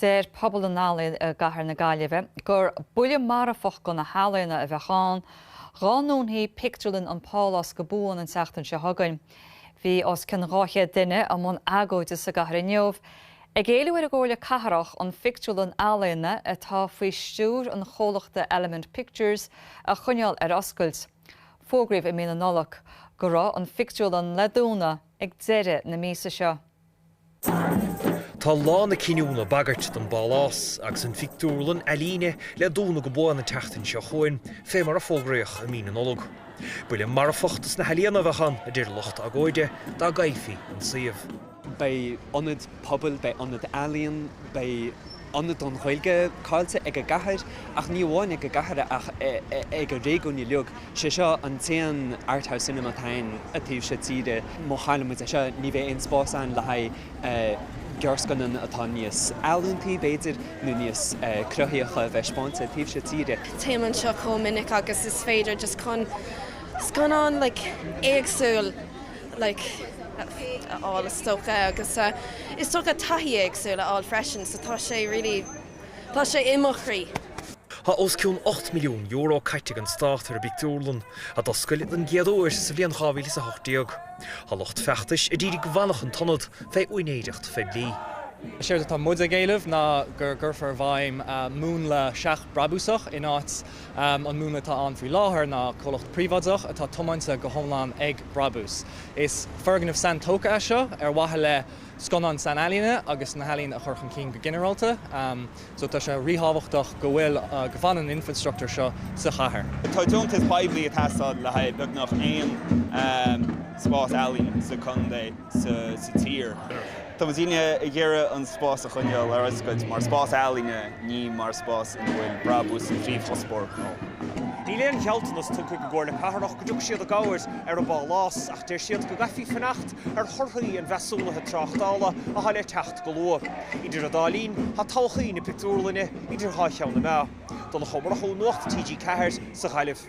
Deir pobal na n-ealaíon i gcathair na Gaillimhe gur buille marfach do na healaíona a bheadh ann dhá ndúnfaí pictiúrlann an Pálás go buan an tseachtain seo chugainn. Bhí os cionn 200 duine i mbun agóide sa gcathair inniu ag éileamh ar an gComhairle Cathrach an phictiúrlann ealaíona atá faoi stiúir an chomhlachta Element Pictures a choinneáil ar oscailt. Fógraíodh i mí na Nollag go raibh an phictiúrlann le dúnadh ag deireadh na míosa seo. Tá lá na cinniúna ag bagairt don bPálás agus an phictiúrlann ealaíne le dúnadh go buan an tseachtain seo chugainn, fé mar a fógraíodh i mí na Nollag. Buille marfach dos na healaíona a bheadh ann, a deir lucht agóide, dá gcaillfí an suíomh. Beidh ionad pobail, beidh ionad ealaíon, beidh ionad don Ghaeilge caillte ag an gcathair, ach ní amháin ag an gcathair ach ag an réigiún uilig. Sé seo an t-aon art house cinema atá ann an taobh seo tíre. Má chailleann muid é seo ní bheidh aon spás ann le haghaidh gearrscannán atá níos ealaíontaí b'fhéidir nó níos cruthaíocha a bheith spáinte an taobh seo tíre. Téim anseo chomh minic agus is féidir just chun scannán like éagsúil like a fháil is dócha agus is dócha taithí éagsúil a fháil freisin so tá sé really Tá sé i mo chroí. Tá os cionn €8 milliún caite ag an Stát ar an bpictiúrlann, a d'oscail den gcéad uair sa bhliain 2018. Tá lucht feachtais a d'iarraidh go bhfanfadh an t-ionad fé úinéireacht phoiblí. Séard atá muid ag éileamh ná go gcuirfear i bhfeidhm múnla seachbhrabúsach in áit an múnla atá ann faoi láthair ná comhlacht príobháideach atá tiomáinte go hiomlán ag brabús. Is foirgneamh saintógtha é seo ar mhaithe le scannáin sainealaíne agus na healaíona a chur chun cinn go ginearálta. So tá sé ríthábhachtach go bhfuil, go bhfanann an infreastruchtúr seo sa chathair. Tá deontas poiblí ag teastáil le haghaidh beagnach aon spás ealaíon sa chontae, sa tír. Tá muidne ag iarraidh an spás a choinneáil ar oscailt mar spás ealaíne, ní mar spás ina bhfuil brabús an phríomhchuspóir. Níl aon ghealltanas tugtha ag an gComhairle Cathrach go dtiocfaidh siad i gcabhair ar an bPálás ach deir siad go gcaithfí fanacht ar thorthaí an mheasúnaithe tráchtála atá le teacht go luath. Idir an dá linn, tá todhchaí na pictiúrlainne idir dhá cheann na meá. Donncha Ó Murchú, Nuacht TG4, sa Ghaillimh.